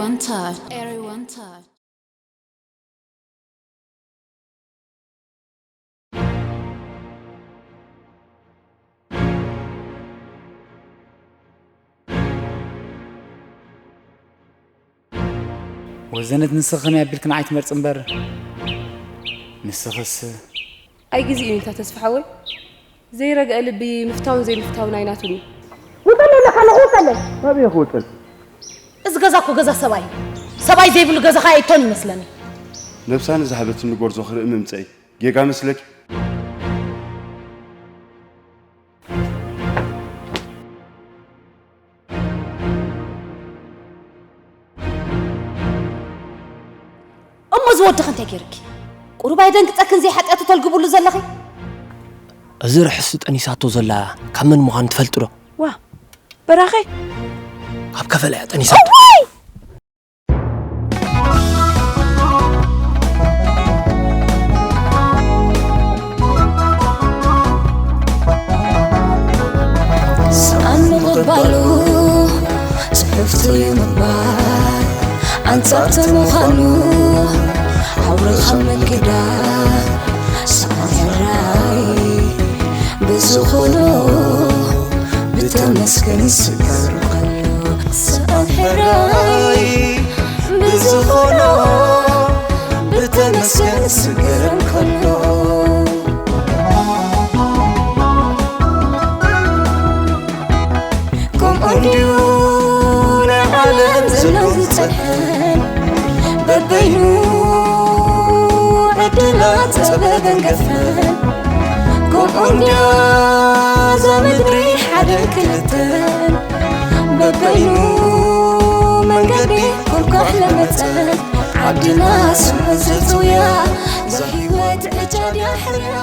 One touch. Everyone touch. ወዘነት ንስኺ ከመይ ኣቢልኪ ንዓይ ትመርጺ እምበር ንስኽስ ኣይ ግዜ እዩ እንታ ተስፋ ሓወይ ዘይረግአ ልቢ ምፍታውን ዘይምፍታውን ኣይናቱን እዩ። ውጠለይ ኣለካ ኣለኹ ውጠለይ። ናበይ ክውጠል? እዚ ገዛ እኮ ገዛ ሰብኣይ እዩ። ሰብኣይ ዘይብሉ ገዛ ከ ኣይእቶን ይመስለኒ። ነብሳ ንዝሃበትኒ ጎርዞ ክርኢ ምምፀኢ ጌጋ መስለኪ? እሞ እዚ ወድኺ እንታይ ገይርኪ? ቁሩብ ኣይደንግጸክን ዘይሓጢኣቱ ተልግብሉ ዘለኺ? እዚ ርሑስ ጠኒሳቶ ዘላ ካብ መን ምዃኑ ትፈልጢ ዶ? ዋ በራኸ ካብ ከፈለያ ጠኒሳቶ። ስኣን ምቕባሉ ጽሕፍቲ እዩ ምግባር ኣንጻርቲ ምዃኑ ኣውርኻ ምግዳር ስኣን ሕራይ ብዝኾኖ ብተመስገን ይስበር ከሎ ስኣን ሕራይ ብዝኾኖ ብተመስገን ይስገረን ከሎ ከምኡ እንድዩ ናይ ዓለም ዘሎ ዝጸንሐን በበይኑ ዕድላት ጸበበን ገፈን ከምኡ እንድያ እዛ ምድሪ ሓደን ክልተን በበይኑ መንገዲ ኮልኳሕ ለመጸን ዓድና ስምዑ ዘጽውያ እዛ ህይወት ዕጫ ድያ ሕርያ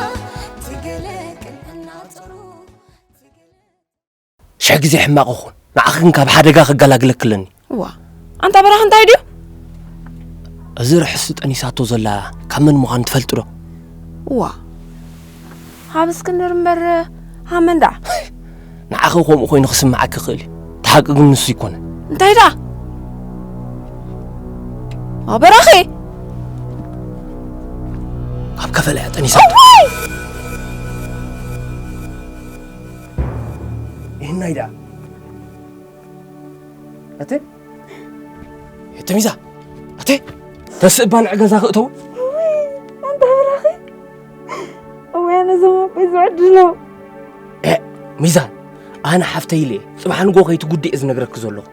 ትገለ ቅንዕና ጸሩ ሽሕ ግዜ ሕማቕ ይኹን ንዓኺ ግን ካብ ሓደጋ ክገላግለኪ ኣለኒ። ዋ ኣንታ በራኽ እንታይ ድዩ? እዚ ርሑስ ጠኒሳቶ ዘላ ካብ መን ምዃኑ ትፈልጢ ዶ? ዋ ሃብ እስክንድር እምበር ሃመን ደኣ ንዓኺ ከምኡ ኮይኑ ክስምዓኪ ይኽእል እዩ። እቲ ሓቂ ግን ንሱ ኣይኮነን። እንታይ ደኣ? ዋ በራኺ ካብ ከፈላ እያ ጠኒሳቶ። ይህናይ ደኣ እተ እተ ሚዛ እተ ተስእ ባንዕ ገዛ ክእተው ኣንታ በራኺ እወ ነዞም ኣቦይ ዝዕድሎ ሚዛን ኣነ ሓፍተይ ኢለ እየ ጽባሕ ንጎ ከይትጉድእ እየ ዝነግረኪ ዘለኹ።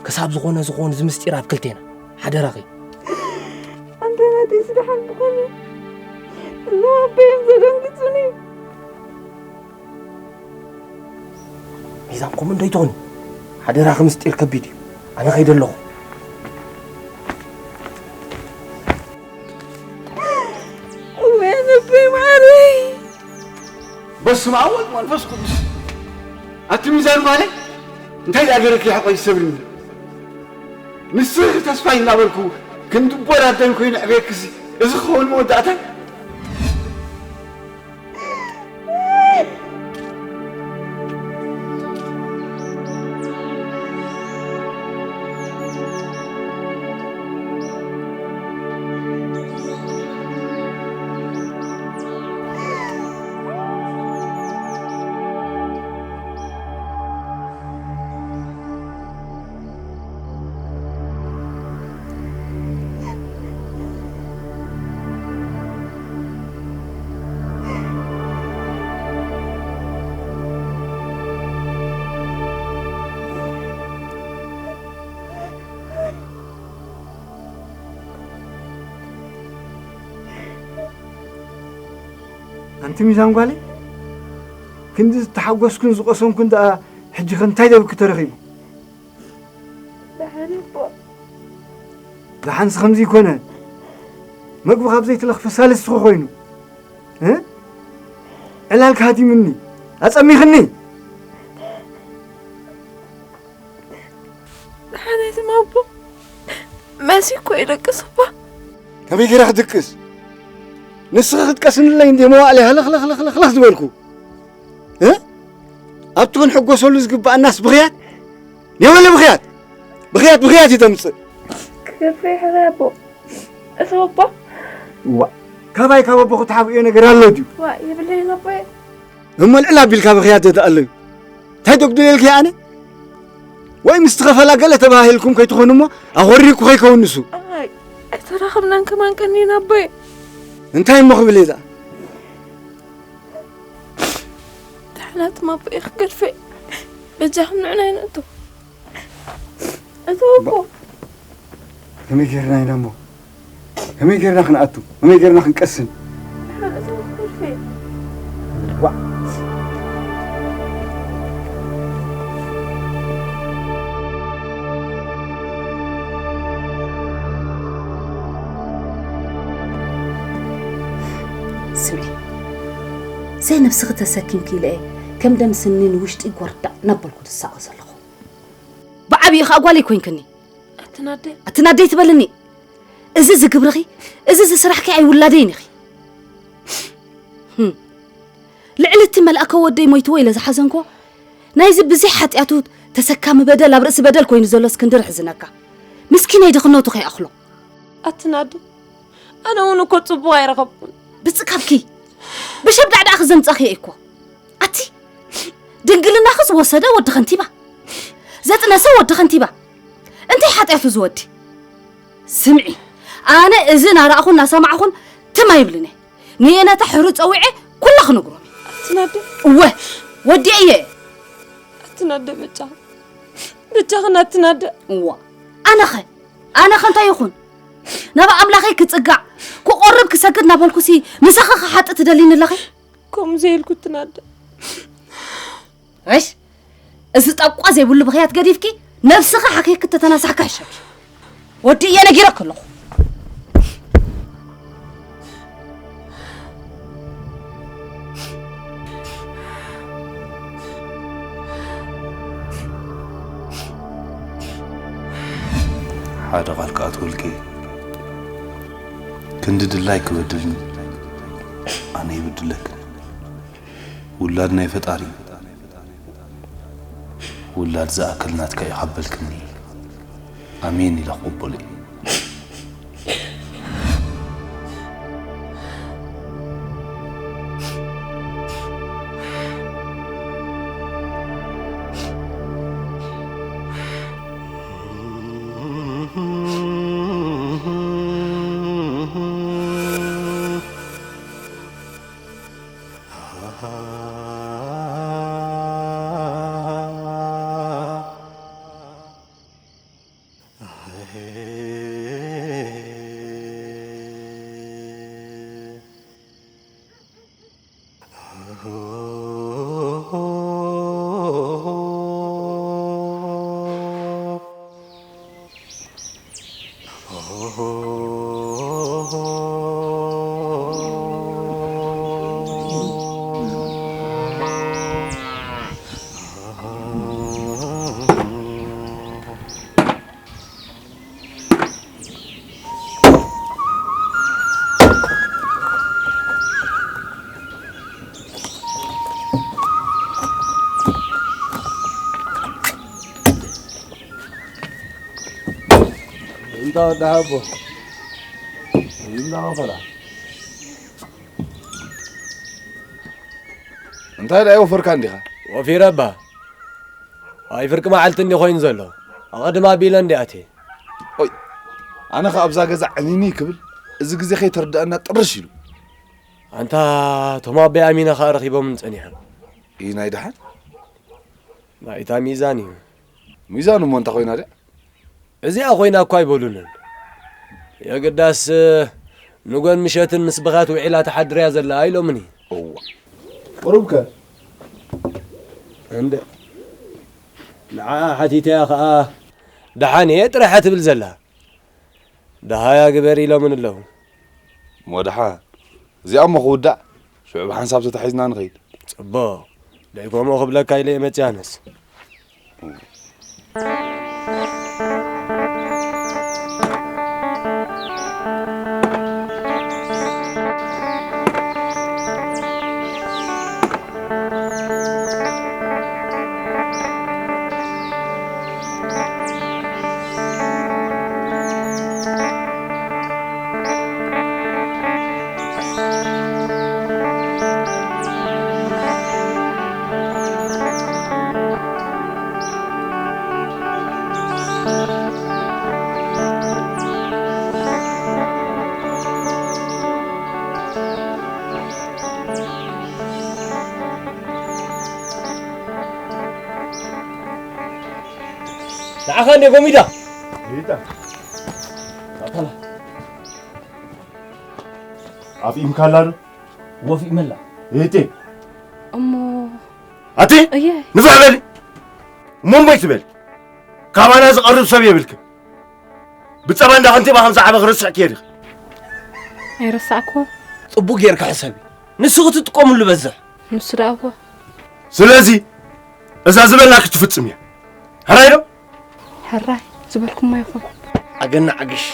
ክሳብ ዝኾነ ዝኾነ እዚ ምስጢር ኣብ ክልቴና ሓደራኺ። ኣንታ ናተይ ስደሓን ዝኾነ እዞም ኣቦይ እዮም ዘደንግጹኒ። ሚዛን ከምኡ እንዶ ኣይትኾኒ ሓደራኺ ምስጢር ከቢድ እዩ። ኣነ ከይደ ኣለኹ። እወ ኣቦይ መዓረይ በስመ ኣብ ወወልድ ወመንፈስ ቅዱስ። ኣቲ ሚዛን ጓለይ እንታይ ደኣ ገይረኪ ሕቆይ ዝሰብርኒ? ንስኺ ተስፋይ እናበልኩ ክንዲ ኣቦን ኣደን ኮይኑ ኣዕብየክሲ እዚ ክኸውን መወዳእታ? ኣንቲ ሚዛን ጓለይ፣ ክንዲ ዝተሓጎስኩን ዝቐሰንኩን ደኣ ሕጂ ኸ እንታይ ደብኪ ተረኺቡ? ደሓን ኣቦ። ደሓንስ ከምዚ ይኮነ፣ መግቢ ካብ ዘይትለኽፊ ሳልስቲ ኾይኑ እ ዕላልካ ሃዲምኒ፣ ኣጸሚኽኒ። ደሓን ኣይትም ኣቦ፣ መሲ እኮ ይደቅስ እባ። ከመይ ገይረ ክድቅስ? ንስኺ ክትቀስንለይ እንዴ መዋእለይ ሃለኽለኽለኽለኽ ዝበልኩ እ ኣብቲ ክንሕጎሰሉ ዝግባኣናስ ብኽያት ኔወለ ብኽያት ብኽያት ብኽያት እዩ ተምፅእ። ገፌ ሕራይ ኣቦ። እቶ ኣቦ። ዋ፣ ካባይ ካብ ኣቦ ክትሓብእዮ ነገር ኣሎ ድዩ? ዋ፣ የብለይን ኣቦየ። እሞ ልዕል ኣቢልካ ብኽያት ዘተኣለዩ። እንታይ ተጉድለልኪ ኣነ? ወይ ምስ ትኸፈላ ገለ ተባሂልኩም ከይትኾኑ እሞ ኣኾሪኩ ከይከውን ንሱ። ኣይ፣ ኣይተራኸብናን ከማን ቀኒና ኣቦየ። እንታይ እሞ ክብል እየ እዛ? ደሓናትም ኣቦየ ክገድፈ። በጃኹም ንዑና ይንእቶ። እቶ ኣቦ። ከመይ ጌርና ኢና እሞ? ከመይ ጌርና ክንኣቱ? ከመይ ጌርና ክንቀስን? ዋ። ስምዒ፣ ዘይ ነብስኺ ተሰኪምኪ ኢለ እየ ከም ደም ስኒ ንውሽጢ ጎርዳዕ እናበልኩ ዝሳቐ ዘለኹ። ብዓብዪ ኸኣ ጓለይ ኮይንክኒ። ኣትናደ። ኣትናደይ ትበልኒ። እዚ ዝግብርኺ፣ እዚ ዝስራሕኪ ኣይውላደይን ኢኺ። ህም። ልዕሊ እቲ መልኣከ ወደይ ሞይትዎ ኢለ ዝሓዘንኮ፣ ናይዚ ብዘይ ሓጢኣቱ ተሰካሚ በደል ኣብ ርእሲ በደል ኮይኑ ዘሎ እስክንድር ሕዝነካ። ምስኪነይ ድኽነቱ ከይኣኽሎ። ኣትናደ። ኣነ እውን እኮ ጽቡቕ ኣይረኸብኩን። ብጽካብኪ፣ ብሸብዳዕዳዕኺ ዘምጻኽዮ እኮ። ኣቲ፣ ድንግልናኺ ዝወሰደ ወዲ ከንቲባ፣ ዘጥነሰ ወዲ ከንቲባ፣ እንታይ ሓጢኣቱ ዝወዲ? ስምዒ፣ ኣነ እዚ ናራእኹን ናሰማዕኹን ትም ኣይብልን እየ። ንየነታ ሕሩ ጸዊዐ ኩላ ክነግሮም እየ። ኣትናደ። እወ፣ ወዲኤ እየ። ኣትናደ በጃ። በጃኽን ኣትናደ። እዋ፣ ኣነኸ? ኣነኸ እንታይ ይኹን? ናብ ኣምላኸይ ክጽጋዕ፣ ክቆርብ፣ ክሰግድ እናበልኩሲ ምሳኺ ክሓጥእ ትደልይኒ ኣለኺ? ከምኡ ዘይልኩ ትናደ። እሽ፣ እዚ ጠቋ ዘይብሉ ብኽያት ገዲፍኪ፣ ነብስኺ ሓኪኪ ተተናሳሕካ ይሻልኪ። ወዲ እየ ነጊረኪ ኣለኹ። ሓደ ቃል ክኣትወልኪ ክንዲ ድላይ ክበድልኒ ኣነ ይብድለክን። ውላድ ናይ ፈጣሪ እዩ። ውላድ ዝኣክል ናትካ እዩ ካብ በልክኒ፣ ኣሜን ኢለ ክቕበሎ እየ። እንታ ወዲ ሓቦ፣ እንዳ ኸፈላ። እንታይ ደኣ ወፈርካ እንዲኻ? ወፊረ እባ። ኣይ ፍርቂ መዓልቲ እንዲ ኮይኑ ዘሎ። ኣቐድም ኣቢለ እንዲ ኣትየ። ኦይ፣ ኣነ ኸኣ ኣብዛ ገዛ ዕንይንይ ክብል፣ እዚ ግዜ ከይተርድኣና ጥርሽ ኢሉ። ኣንታ፣ እቶም ኣቦይ ኣሚነ ኸኣ ረኺቦምን ጸኒሖም። ኢይ ናይ ደሓን? ናይታ ሚዛን እዩ። ሚዛን እሞ እንታይ ኮይና ድያ? እዚኣ ኮይና እኳ ኣይበሉንን። የግዳስ፣ ንጎን ምሸትን ምስ ብኻት ውዒላ ትሓድር እያ ዘላ ኢሎምኒ። እዋ። ቁሩብከ? እንደ ንዓኣ ሓቲተያ ኸኣ፣ ደሓን እየ ጥራይ እያ ትብል ዘላ። ደሃያ ግበር ኢሎምን ኣለዉ። እሞ ደሓን፣ እዚኣ እሞ ክውዳእ፣ ሽዑ ብሓንሳብ ተታሒዝና ንኸይድ። ጽቡቕ። ደይ ከምኡ ክብለካ ኢለ እየ መጽእ ኣነስ። ንዓኻ እንደ ጎሚዳ። ይታ። ኣታላ። ኣፍኢምካላ ዶ? ወፍኢመላ። እህቴ። እሞ ኣቲ? እየ። ንፍዕ በሊ። እሞ እሞ ይትበል። ካባና ዝቐርብ ሰብ የብልክ። ብጸባ እንዳ ከንቲባ ከም ዝዓበኽ ርስዕ ትየ ዲኺ? ኣይረሳዕኩዎ። ጽቡቕ ጌርካ ሕሰቢ። ንሱ ክትጥቀምሉ በዝሕ። ንሱ ደኣ እኮ። ስለዚ እዛ ዝበላክ ትፍጽም እያ። ሕራይ ዶ? ሕራይ ዝበልኩሞ ይኹን። ኣገና ዓግሽ።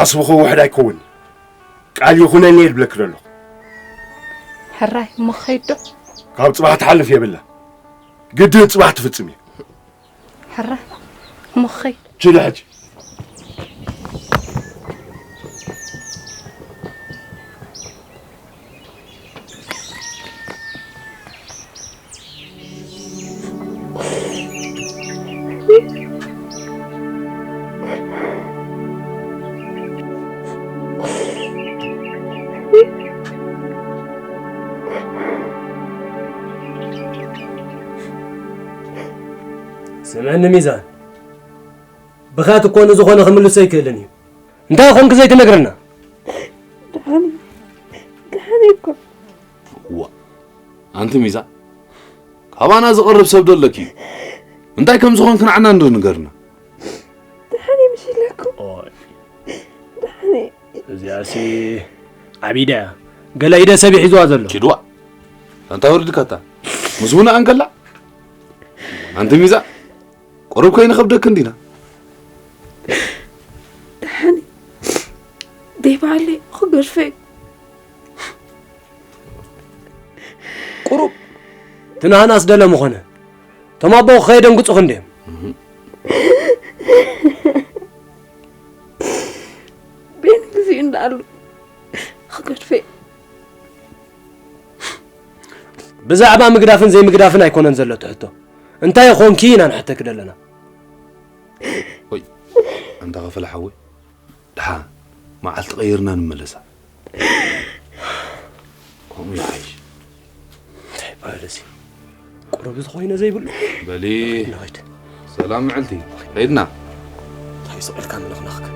ዓስብኹ ውሕድ ኣይከውን። ቃል ይኹነኒ እየ ዝብለክ ዘለኹ። ሕራይ እሞ ክኸይድ ዶ? ካብ ጽባሕ ትሓልፍ የብላ። ግድን ጽባሕ ትፍጽም እየ። ሕራይ እሞ ክኸይድ። ችሊ ሕጂ። ስምዕኒ ሚዛን፣ ብኽያት እኮ ንዝኾነ ክምልሶ ኣይክእልን እዩ። እንታይ ኾንክ ዘይትነግረና? ደሓን፣ ደሓን እኮ። ዋ፣ ኣንቲ ሚዛን፣ ካባና ዝቐርብ ሰብ ዶ ኣለኪ? እንታይ ከም ዝኾንክ ንዓና እንዶ ንገርና። ደሓን ምሽ ኢለኩም። ኦይ። ደሓን። እዚኣሲ ዓቢዳ እያ። ገለ ኢደ ሰብ ይሒዝዋ ዘሎ። ኪድዋ። ኣንታ ወርድካታ። ምስ ውና ኣንከላ። ኣንቲ ሚዛን፣ ቁሩብ ከይንኸብደክ እንዲና። ደሓን። ደይ በዓለይ ክገድፈ እዩ። ቁሩብ ትናህናስ ደለ ምኾነ። እቶም ኣቦ ከየደንግጹኽ እንድዮም። ቤን ግዚኡ እንዳኣሉ ክገድፈ እዩ። ብዛዕባ ምግዳፍን ዘይምግዳፍን ኣይኮነን ዘሎ እቲ ሕቶ። እንታይ ኾንኪ ኢና ንሕተኪ ዘለና። ወይ፣ ኣንታ ከፈለ ሓወይ፣ ደሓ መዓልቲ ቀይርና ንመለሳ። ከምኡ ይሓይሽ። እንታይ ይበሃል እዚ? ቁሩብ ዝኾይነ ዘይብሉ። በሊ። ንኸይድ። ሰላም ምዕልቲ። ከይድና። እንታይ ስቕ ኢልካ ምልኽለኽካ?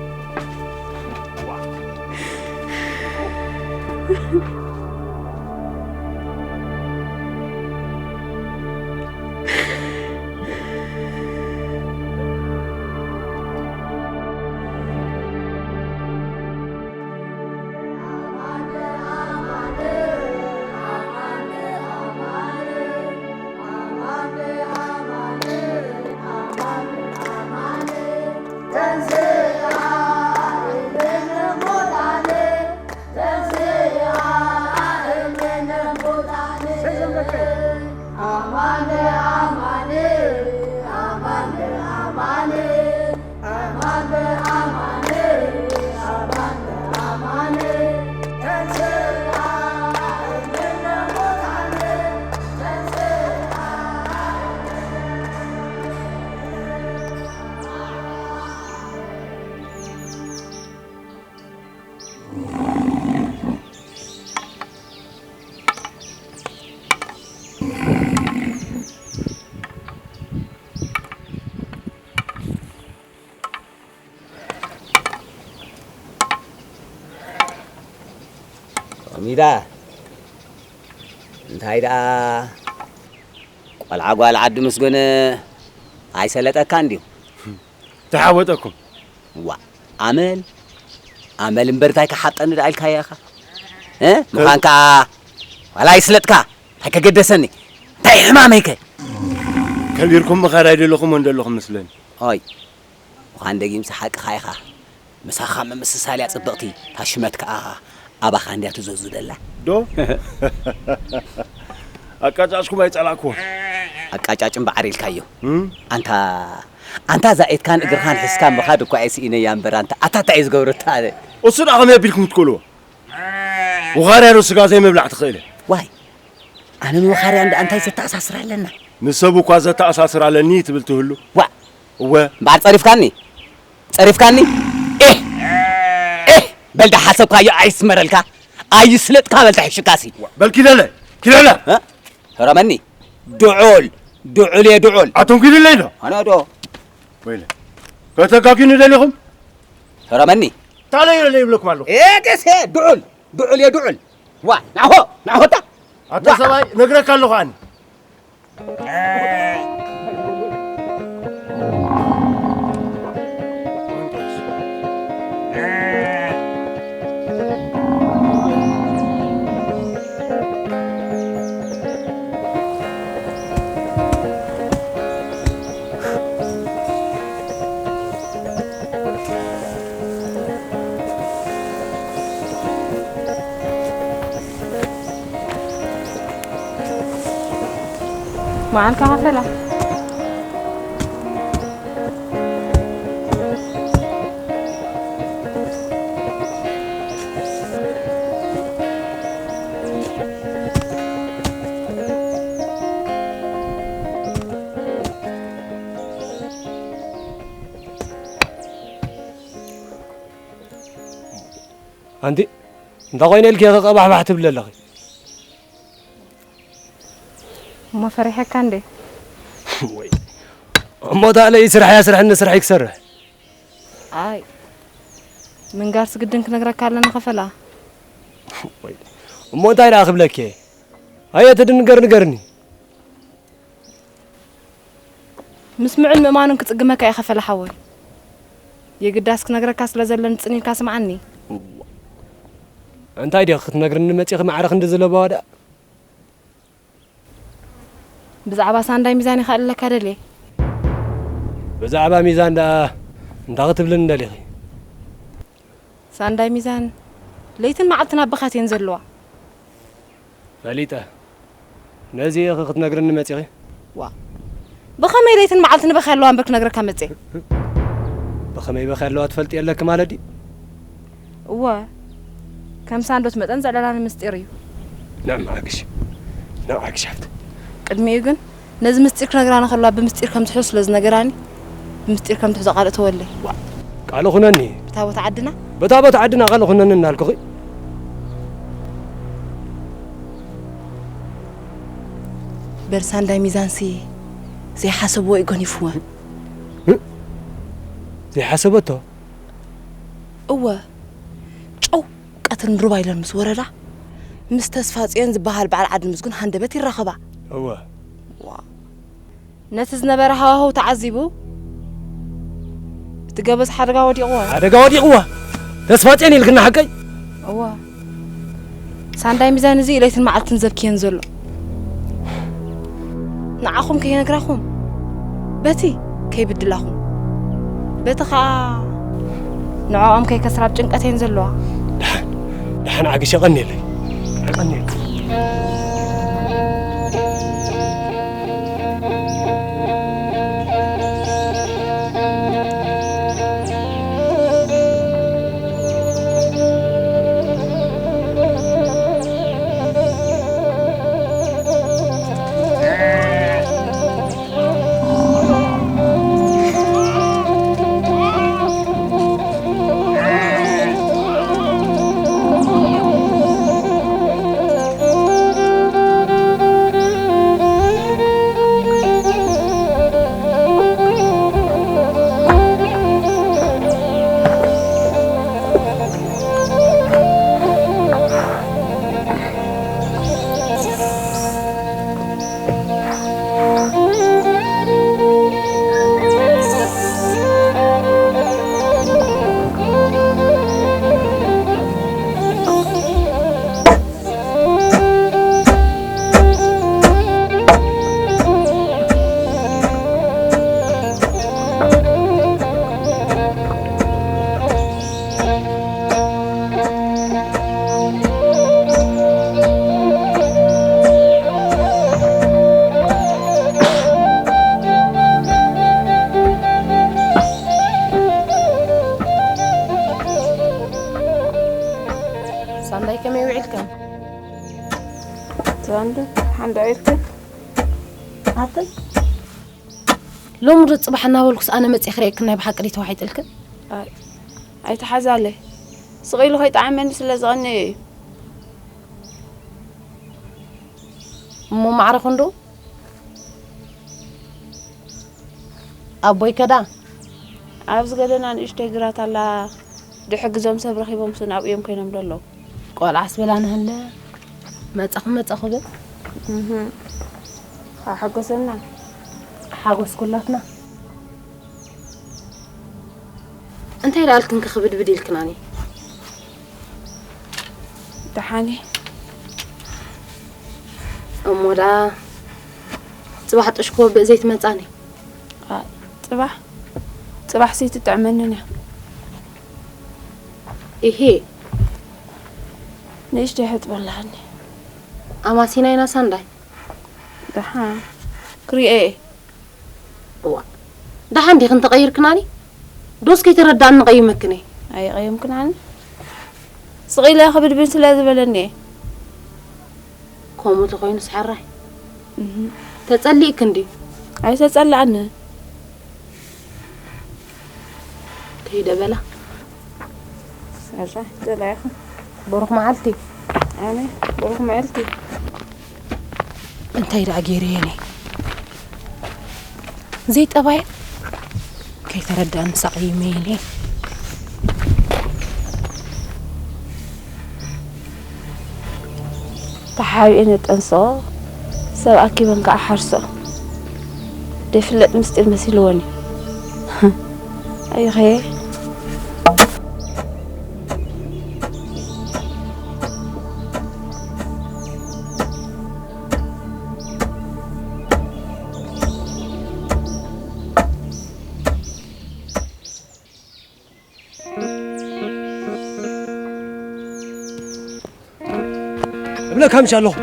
ሚዳ፣ እንታይ ደኣ ቆልዓ ጓል ዓዲ ምስ ጎነ ኣይሰለጠካን ድዩ? ተሓወጠኩም። ዋ፣ ኣመል፣ ኣመል እምበር እንታይ ክሓጠኒ ደኣ ኢልካዮ ኢኻ? እ? ምዃንካ ዋላ ኣይስለጥካ፣ እንታይ ከገደሰኒ? እንታይ ሕማመይከ? ከቢርኩም ምኻድ ኣይደለኹም እንደለኹም መስለኒ። ኦይ፣ ምዃን ደጊምሲ ሓቅኻ ኢኻ። ምሳኻ ምምስሳል እያ ጽብቕቲ፣ እታ ሽመት ከኣ ኣባኻ እንድያ ትዘዙ ደላ። ዶ? ኣቃጫጭኩም ኣይጸላእኩዎን። ኣቃጫጭ እምበኣር ኢልካዮ። እም? ኣንታ፣ ኣንታ እዛ ኢድካን እግርኻን ሒዝካ ምኻድ እኳ እየ ስኢነያ እምበር፣ ኣንታ ኣታ እንታይ እዩ ዝገብረታ ኣነ? እሱ ደኣ ከመይ ኣቢልኩም ክትክእልዎ? ውኻርያ ዶ ስጋ ዘይምብላዕ ትኽእል እያ? ዋይ፣ ኣነ ንውኻርያ እንዳ እንታይ ዘተኣሳስር ኣለና? ንሰብ እኳ ዘተኣሳስር ኣለኒ ትብል ትህሉ? ዋእ! እወ። እምበኣር ጸሪፍካኒ? ጸሪፍካኒ? ኤህ! ኤህ! በል ዳ ሓሰብካዮ ኣይስመረልካ፣ ኣይስለጥካ በል ተሕሽካሲ። በል ኪደለ፣ ኪደለ! እ? ህረመኒ፣ ድዑል፣ ድዑል እየ፣ ድዑል። ኣቶም ኪድለይ ዶ? ኣነ ዶ? ወይለ። ከተጋግዩኒ ደሊኹም? ተረመኒ። ታለ ይብለኩም ኣለኹ። ኤ፣ ደሴ፣ ድዑል፣ ድዑል እየ፣ ድዑል። ዋ፣ ናሆ፣ ናሆታ። ኣታ ዋ። ሰብኣይ፣ ነግረካ ኣለኹ ኣነ። መዓልካ ከፈላ። ኣንቲ እንታይ ኮይነ ኢልኪ ኢኺ ቀባሕባሕ ትብሊ ኣለኺ? እሞ ፈሪሐካ እንዴ? ወይ። እሞ ታለይ ስራሕ እያ ስራሕ፣ ንስራሕ ክሰርሕ። ኣይ፣ ምንጋርስ ግድን ክነግረካ ኣለና ከፈላ። ወይ። እሞ እንታይ ደኣ ክብለኪ? ኣየ ትድንገር ንገርኒ። ምስምዑን ምእማኑን ክጽግመካ እየ ከፈላ ሓወይ። የግዳስ ክነግረካ ስለ ዘለኒ ጽን ኢልካ ስምዓኒ። እንታይ ድያ ክትነግርኒ መጺኺ ማዕረ ክንዲ ዝለባዋ ደኣ? ብዛዕባ ሳንዳይ ሚዛን ኢኻ ኣለካ ደልየ። ብዛዕባ ሚዛን ደኣ እንታይ ክትብልኒ ደሊኺ? ሳንዳይ ሚዛን ለይትን መዓልትን ኣብ ብኻት እየን ዘለዋ። ፈሊጠ። ነዚ ኢኺ ክትነግርኒ መጺኺ? ዋ። ብኸመይ ለይትን መዓልትን በኺ ኣለዋ እምበር ክነግረካ መጽየ? ብኸመይ በኺ ኣለዋ ትፈልጢ ኣለኪ ማለት ድዩ? እወ። ከም ሳንዶት መጠን ዘዕለላኒ ምስጢር እዩ። ንዕማ ዓግሽ። ንዕማ ዓግሽ ሓፍቲ። ቅድሚኡ ግን ነዚ ምስጢር ክነግራ እንከላ ብምስጢር ከም ትሕዞ ስለ ዝነገራኒ፣ ብምስጢር ከም ትሕዞ ቃል እተወለይ። ዋ፣ ቃል ኩነኒ። ብታ ቦታ ዓድና? በታ ቦታ ዓድና ቃል ኩነኒ እናልኩኺ። በርሳ እንዳይ ሚዛንሲ ዘይሓሰብዎ እዩ ገኒፍዎ። እ? ዘይሓሰበቶ? እወ፣ ጨው ቀትርን ሩባ ኢለን ምስ ወረዳ፣ ምስ ተስፋ ጽዮን ዝበሃል በዓል ዓዲ ምስጉን ሃንደበት ይራኸባ። እወ። ዋ። ነቲ ዝነበረ ሃዋህው ተዓዚቡ፣ እቲ ገበዝ ሓደጋ ወዲቕዎ። ሓደጋ ወዲቕዎ? ተስፋ ጽዮን ኢልክና ሓቀይ? እወ። ሳንዳይ ሚዛን እዚ ለይትን መዓልትን ዘብክየን ዘሎ። ንዓኹም ከይነግራኹም፣ በቲ ከይብድላኹም፣ በቲ ኸኣ ንዕኦም ከይከስራ ኣብ ጭንቀት እየን ዘለዋ። ደሓን፣ ደሓን ዓግሽ የቐንየለይ። የቐንየለይ። ሳንዳይ ከመይ ውዒልክን? ሳንዱ ሓንዳ ኢልክን? ኣትን? ሎሚ ዶ ጽባሕ እናበልኩስ ኣነ መጽየ ክርእየክን ናይ ብሓቂ ድዩ ተዋሒጥልክን? ኣይ፣ ኣይተሓዛለይ። ስቕ ኢሉ ከይጠዓመኒ ስለ ዝቐነየ እዩ። እሞ ማዕረ ክንድኡ? ኣቦይ ከዳ ኣብዚ ገደና ንእሽተይ ግራት ኣላ። ድሕግዞም ሰብ ረኺቦም ስን ኣብኡ እዮም ኮይኖም ዘለዉ። ቆልዓስ በላ ንሃለ መጻኹ መጻኹ በል። እህ። ሓጎሰና። ሓጎስ ኩላትና። እንታይ ደኣልክን ክኽብድብድ ኢልክናኒ? ደሓኒ። እሞ ደኣ ጽባሕ ጥሽ ክወብእ ዘይትመጻኒ? ኣ፣ ጽባሕ? ጽባሕሲ ትጥዕመንን እያ። ኢሂ። ንእሽተይ ሕጥበላኒ። ኣማሲና ኢና ሳንዳይ። ደሓን። ክሪኤ እየ። እዋ፣ ደሓን ዲኽን ተቐይርክናኒ? ዶስ ከይተረዳእኒ ቀይመክን እየ? ኣይቐየምክናኒ። ስቕ ኢለ ክብድብን ስለ ዝበለኒ እየ። ከምኡ ተኾይኑስ ሓራይ። እህ። ተጸሊእክን ድዩ? ኣይተጸላእንን። ከይደ በላ። ሰራ፣ ጸላኢኹም። ብሩኽ መዓልቲ። ኣሜን። ብሩኽ መዓልቲ። እንታይ ደኣ ገይረ እየ እኔ? ዘይጠባየ ከይተረዳእኒ ሳቐይመ እየ እኔ። ተሓቢኤን የጠንስኦ፣ ሰብ ኣኪበን ከኣ ሓርሶ። ደይፍለጥ ምስጢር መሲልወን እዩ። ኣዮኸ። እብለካ ምሽ ኣለኹ።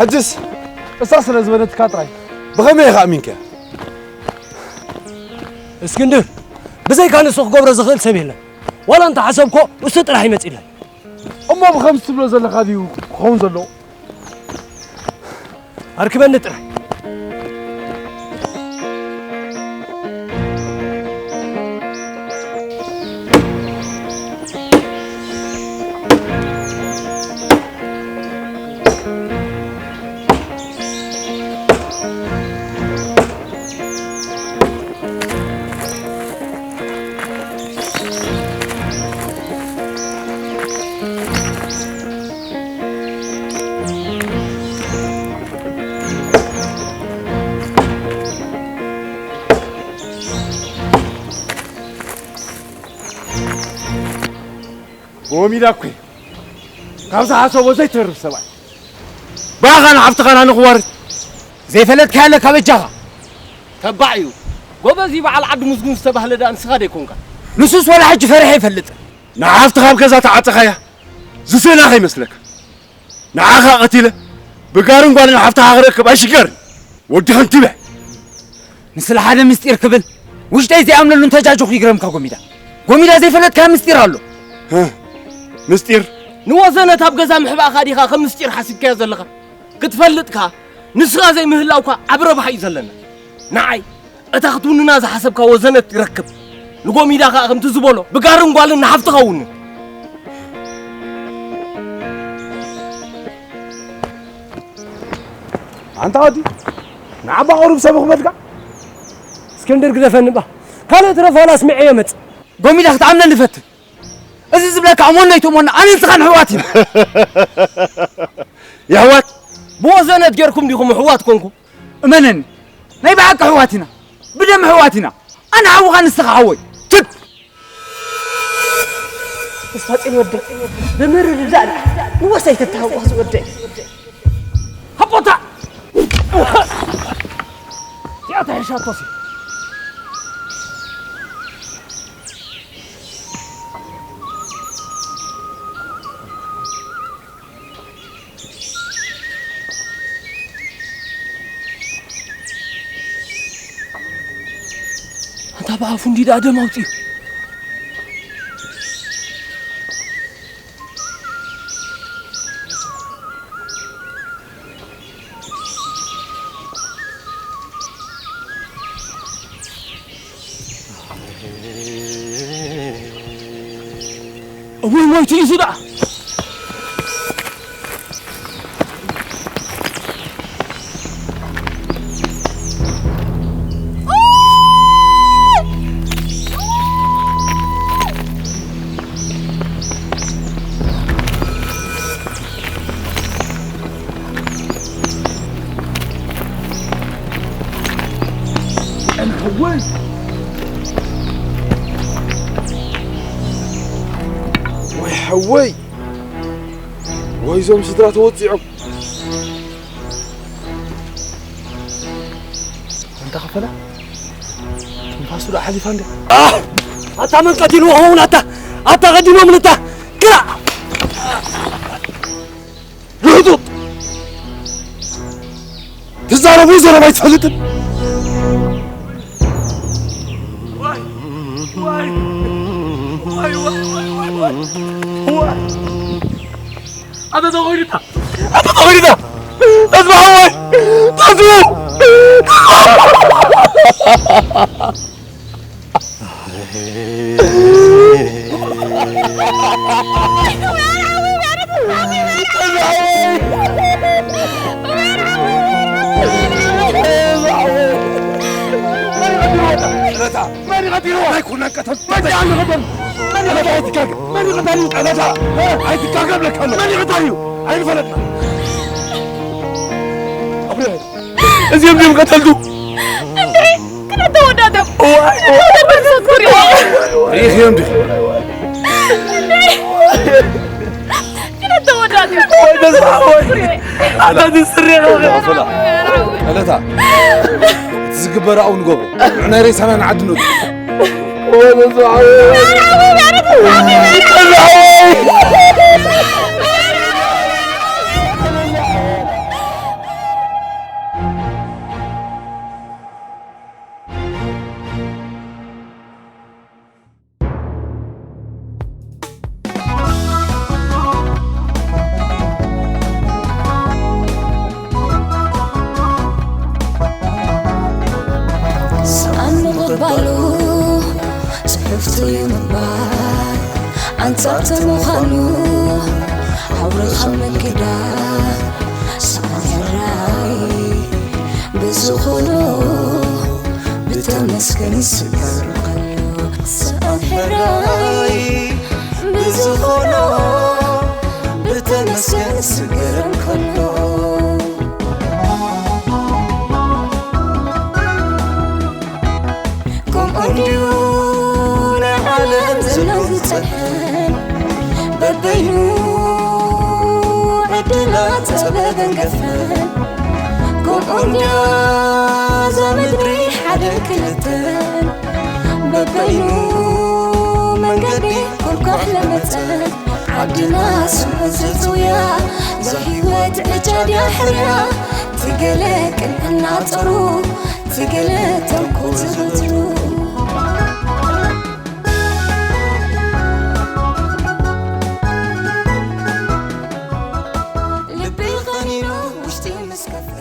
ሕጅስ እሳ ስለ ዝበለትካ ጥራይ ብኸመይ ኢኻ ኣሚንካ? እስክንድር፣ ብዘይካ ንሱ ክገብሮ ዝኽእል ሰብ የለን። ዋላ እንተ ሓሰብኮ እሱ ጥራሕ ይመጽእ የለን። እሞ ብኸምዚ ትብሎ ዘለኻ ድዩ ክኸውን ዘለዎ? ኣርክበኒ ጥራይ። ጎሚዳ እኮ ካብዛ ሓሰቦ ዘይተርፍ ሰብኣይ። ብኣኻን ሓፍትኻን ኣነ ክዋርድ ዘይፈለጥካዮ ኣለካ በጃኻ። ተባዕ እዩ። ጎበዝ እዩ በዓል ዓዲ ሙዝጉን ዝተባህለ ደኣ ንስኻ ደይኮንካ? ንሱስ ወላ ሕጂ ፈሪሐ ይፈልጥ። ንሓፍትኻ ኣብ ገዛ ተዓጸኻያ ዝስእና ከይመስለካ። ንዓኻ ቀቲለ ብጋርን ጓልን ሓፍትኻ ክረክብ ኣይሽገርን። ወዲ ከንቲበ። ንስለ ሓደ ምስጢር ክብል ውሽጠይ ዘይኣምነሉ እንተጃጆኹ ይግረምካ ጎሚዳ። ጎሚዳ ዘይፈለጥካ ምስጢር ኣሎ። ህ፣ ምስጢር? ንወዘነት ኣብ ገዛ ምሕባእኻ ዲኻ ከም ምስጢር ሓሲብካዮ ዘለኻ? ክትፈልጥካ ንስኻ ዘይምህላውካ ኣብ ረብሓ እዩ ዘለና። ንዓይ እታ ክትውንና ዝሓሰብካ ወዘነት ይረክብ። ንጎሚዳ ኸኣ ከምቲ ዝበሎ ብጋርን ጓልን ንሓፍትኻ ውንን። ኣንታ ወዲ፣ ንዓባ ቁሩብ ሰብ ክበልካ? እስክንድር ግደፈኒ እባ። ካልእ ትረፍ ዋላ ኣስሚዐዮ መጽእ። ጎሚዳ ክትኣምነኒ ፈትን። እዚ ዝብለካ እሞን ኣይትእሞን ኣነ ንስኻን ኣሕዋት ኢና። የሕዋት? ብወዘነት ጌርኩም ዲኹም ኣሕዋት ኮንኩም? እመነኒ፣ ናይ ብሓቂ ኣሕዋት ኢና። ብደም ኣሕዋት ኢና። ኣነ ሓውኻ ንስኻ ሓወይ። ትብ! ተስፋጽዮን ወደይ፣ ብምርድዳእ ንወሰይ ተተሃዋስ ወደይ። ሃቦታ! እዚኣ ተሕሻቶሲ። ኣንታ ብኣፉ እንዲ ደኣ ደም ኣውጺኡ። እውይ ሞይቱ እዩ እሱ ደኣ። ወይ ወይ ሓወይ፣ ወይ እዞም ስድራ ተወፂዖም። ኣንታ ከፈላ ትንፋሱ ዶ ሓሊፋ እንደ ኣታ መን ቀቲልዎ ኸውን? ኣታ ኣታ ቀዲሞም ንታ ክላ ልሕጡጥ ትዛረቡ ዘረባ ኣይትፈልጥን። ኣታ ተኾይድታ ኣታ ተኾይድታ ተስፋ ሓወይ ተስፉ መን ይቐትልዎ? ኣይኮነን ቀተል። መን ይቐትል? መን ይቐትል? ኣይትጋገ። መን ይቐትል? ቀለታ። ኣይትጋገ ብለካ ኣሎ። መን ይቐትል እዩ? ኣይንፈለጥና። እዚኦም ድዮም ቀተልቱ? እንዴ ክልተ ወዳቶም እዋይ። ክልተ ወዳቶም ሰኩሪ ሪኢኽዮም ዲኺ? እንዴ ክልተ ወዳቶም ወደ ዝሓወይ ኣታ ዝስሪ ቀለታ። እቲ ዝግበር ኣብኡ ንገብሮ። ንዕናይ ሬሳና ንዓዲ ንእቱ። ወደ ዝሓወይ ሰኣን ምቕባሉ ጽሕፍቱ እዩ ምባል ኣንጻርቲ ምዃኑ ኣውርኻ ምግዳል ሰኣን ሕራይ ብዝኾኖ ብተመስገን ይስገር ከሎ ሰኣን ሕራይ ብዝኾኖ ብተመስገን ይስገር ከሎ ከምኡ እንድዩ ናይ ዓለም ዘሎ ዝጸንሐን በበይኑ ዕድላት ጸበበን ገፈን ከምኡ እንድያ እዛ ምድሪ ሓደን ክልተን በበይኑ መንገዲ ኮልኳሕ ለመጸን ዓድና ስሙ ዘጽውያ እዛ ህይወት ዕጫ ድያ ሕርያ ትገለ ቅንዕና ጸሩ ትገለ ተንኮል ዝፈትሩ ልቢ ኸኒኖ ውሽጢ ምስ ከፍአ